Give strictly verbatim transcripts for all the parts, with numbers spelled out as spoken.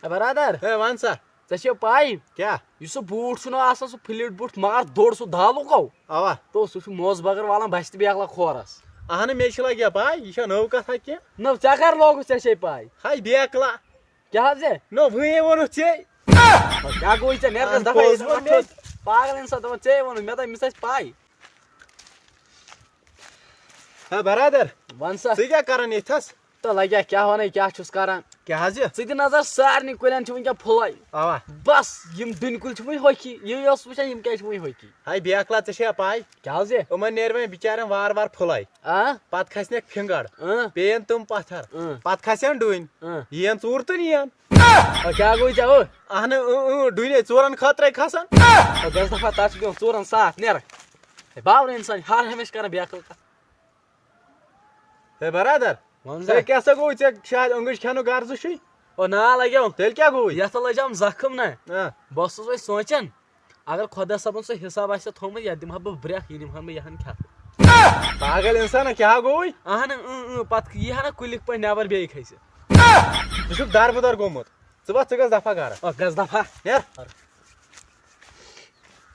A برادر، ہے وَن سا۔ ژےٚ چھےٚ پَے؟ کیٛاہ؟ یُس سُہ بوٗٹھ چھُنہ آسان، سُہ پھٕلِٹ بوٗٹھ، مگر دوٚر سُہ دالُکو۔ اَوا۔ تو سُہ چھُ موزٕ بغٲر والان بَسہِ تہِ بیکلا کھورَس۔ اَہنہٕ، مےٚ چھِ لَگیا پَے، یہِ چھا نٔو کَتھا کینٛہہ؟ نٔو، ژےٚ کَر لوگُتھ، ژےٚ چھے پَے؟ ہاے بیکلا۔ کیٛاہ حظ یے؟ نو، وۄنۍ ووٚنُکھ ژےٚ۔ کیٛاہ گوٚوُے ژےٚ؟ نیرٕ گژھ اَہن، دَفعہ پوٚز ییٚتہِ ووٚن پٮ۪ٹھ۔ مےٚ۔ پاگل اِنسان، دَپان ژےٚ ووٚنُتھ، مےٚ دوٚپ أمِس آسہِ پَے۔ ہے برادر، وَن سا۔ ژٕ کیٛاہ کران ییٚتھَس؟ تہٕ لَگیا کیٛاہ وَنَے، کیٛاہ چھُس کران؟ کیٛاہ حظ یہِ؟ ژٕ دِ نظر سارنٕے کُلٮ۪ن چھِ وٕنکٮ۪ن پھُلَے۔ اَوا۔ بَس، یِم ڈوٗنۍ کُلۍ چھِ وٕنہِ ہوٚکھی، یہِ یۄس وٕچھان یِم کیٛازِ چھِ وٕنہِ ہوٚکھی؟ ہے بیکلا، ژےٚ چھےٚ پَے؟ کیٛاہ حظ یہِ؟ یِمَن نیرِ وۄنۍ بِچارٮ۪ن وارٕ وارٕ پھُلَے۔ آ؟ پَتہٕ کھَسنَکھ فِنٛگَر، اۭں۔ پیٚیَن تِم پَتھَر، اۭں۔ پَتہٕ کھَسن ڈوٗنۍ، اۭں۔ یِیَن ژوٗر تہٕ نِیَن۔ او، کیٛاہ گوٚو ژےٚ؟ او۔ اَہنہٕ، اۭں، اۭں، ڈوٗنۍ ہے ژوٗرَن خٲطرَے کھَسان۔ او، گژھ دَفعہ، تَتھ چھُ دِوان ژوٗرَن ساتھ، نیر۔ ہے، باورٕ اِنسان، ہر ہمیشہِ کران بیکٕل کَتھ۔ ہے برادر، وَن سا۔ ہے، کیٛاہ سا گوٚو؟ ژےٚ شاید أنٛگٕج کھٮ۪نُک غرضہٕ چھُے؟ او، نا لَگیو۔ تیٚلہِ کیٛاہ گوٚوُے؟ یَتھ لَجام زَخٕم نہ۔ آ۔ بہٕ اوسُس وۄنۍ سونٛچان، اگر خۄدا صٲبَن سُہ حِساب آسہِ ہا تھوٚومُت، یَتھ دِمہٕ ہا بہٕ برٛٮ۪کھ، یہِ نِمہٕ ہا مےٚ یہِ ہَن کھٮ۪تھ۔ پاگل اِنسانا، کیٛاہ گوٚوُے؟ اَہَن، اۭں، اۭں، پَتہٕ یی ہا نہ کُلِکۍ پٲٹھۍ نٮ۪بَر بیٚیہِ کھسہِ۔ ژٕ چھُکھ دَربٕدَر گوٚمُت۔ ژٕ وَتھ، ژٕ گژھ دَفعہ گَرٕ۔ او، گژھ دَفعہ۔ نیر۔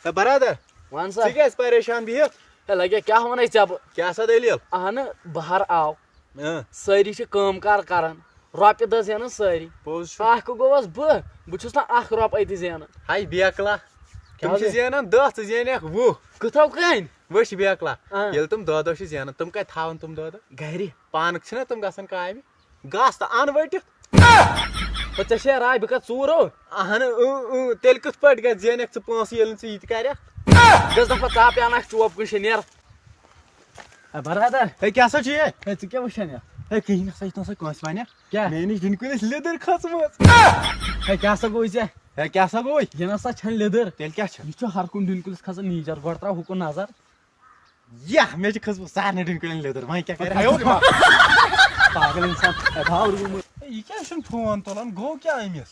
ہے برادر، وَن سا۔ ژٕ کیٛازِ پریشان بِہِتھ؟ ہے، لَگے کیٛاہ وَنَے ژےٚ بہٕ؟ کیٛاہ سا دٔلیٖل؟ اَہنہٕ، بہار آو۔ اۭں۔ سٲری چھِ کٲم کار کران، رۄپیہِ دَہ زینان سٲری۔ پوٚز چھُ۔ اَکھ گوٚوس بہٕ، بہٕ چھُس نہٕ اَکھ رۄپَے تہِ زینان۔ ہاے بیکلا، تِم کیٛاہ چھِ گوٚو؟ زینان دَہ، ژٕ زینکھ وُہ۔ کِتھو کٔنۍ؟ وٕچھ بیکلا، اۭں۔ ییٚلہِ تِم دَہ دۄہ چھِ زینان، تِم کَتہِ تھاوَن تِم دَہ دۄہ؟ گرِ۔ پانہٕ چھِنہ تِم گژھان کامہِ؟ گاسہٕ تہٕ اَن ؤٹِتھ۔ ہو، ژےٚ چھےٚ راے، بہٕ کَتھ ژوٗر ہو؟ اَہَن، اۭں، اۭں، تیٚلہِ کِتھ پٲٹھۍ گژھِ زینکھ ژٕ پونٛسہٕ ییٚلہِ نہٕ ژٕ یہِ تہِ کَرٮ۪کھ؟ گژھ دَپھ ژاپیٛانہ اَکھ چوب کُنہِ جایہِ نیر۔ اے برادر۔ ہے، کیٛاہ سا چھُ یہِ؟ ہے، ژٕ کیٛاہ وٕچھان یَتھ؟ ہے، کِہیٖنۍ نہ سا، یہِ چھُنہ سا کٲنٛسہِ وَنہِ۔ کیٛاہ؟ مےٚ نِش ڈوٗنۍ کُلِس لیٚدٕر کھٔژمٕژ۔ ہے، کیٛاہ سا گوٚو ژےٚ؟ ہے، کیٛاہ سا گوٚوُے؟ یہِ نہ سا چھَنہٕ لیٚدٕر۔ تیٚلہِ کیٛاہ چھِ؟ یہِ چھُ ہر کُنہِ ڈوٗنۍ کُلِس کھسان نیٖجر۔ گۄڈٕ ترٛاو ہُکُن نظر۔ یا، مےٚ چھِ کھٔژمٕژ سارنٕے ڈوٗنۍ کُلٮ۪ن لیٚدٕر، وۄنۍ کیٛاہ کَرٕ؟ ہے، پاگل اِنسان، ہے، باورٕ گوٚمُت۔ ہے، یہِ کیٛازِ چھُنہٕ فون تُلان؟ گوٚو کیٛاہ أمِس؟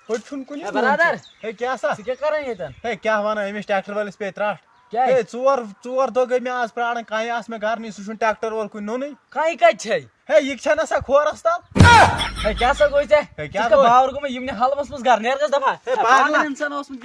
ہُتہِ چھُنہٕ کُنہِ ہے، فون برادر۔ تہِ۔ ہے، کیٛاہ سا؟ ژٕ کیٛاہ کَران ییٚتٮ۪ن؟ ہے، کیٛاہ وَنان؟ أمِس ٹرٛیکٹَر وٲلِس پیٚیہِ ترٛٹھ۔ کیٛازِ؟ ہے، ژور، ژور دۄہ گٔے مےٚ آز پرٛاران، کانٛہہ آس مےٚ گَرٕ نِش، سُہ چھُنہٕ ٹرٛیکٹَر وول کُنہِ نوٚنُے۔ کانٛہہ کَتہِ چھے؟ ہے، یہِ چھَنہ سا کھورَس تَل؟ ہے، کیٛاہ سا گوٚو ژےٚ؟ ہے، کیٛاہ ژٕ چھُکھ گوٚو؟ باورٕ گوٚمُت، یِم نہِ حلوَس منٛز گَرٕ، نیر گژھ دَفعہ۔ ہے، ہے، پاگلا۔ پاگل اِنسان اوسمُت۔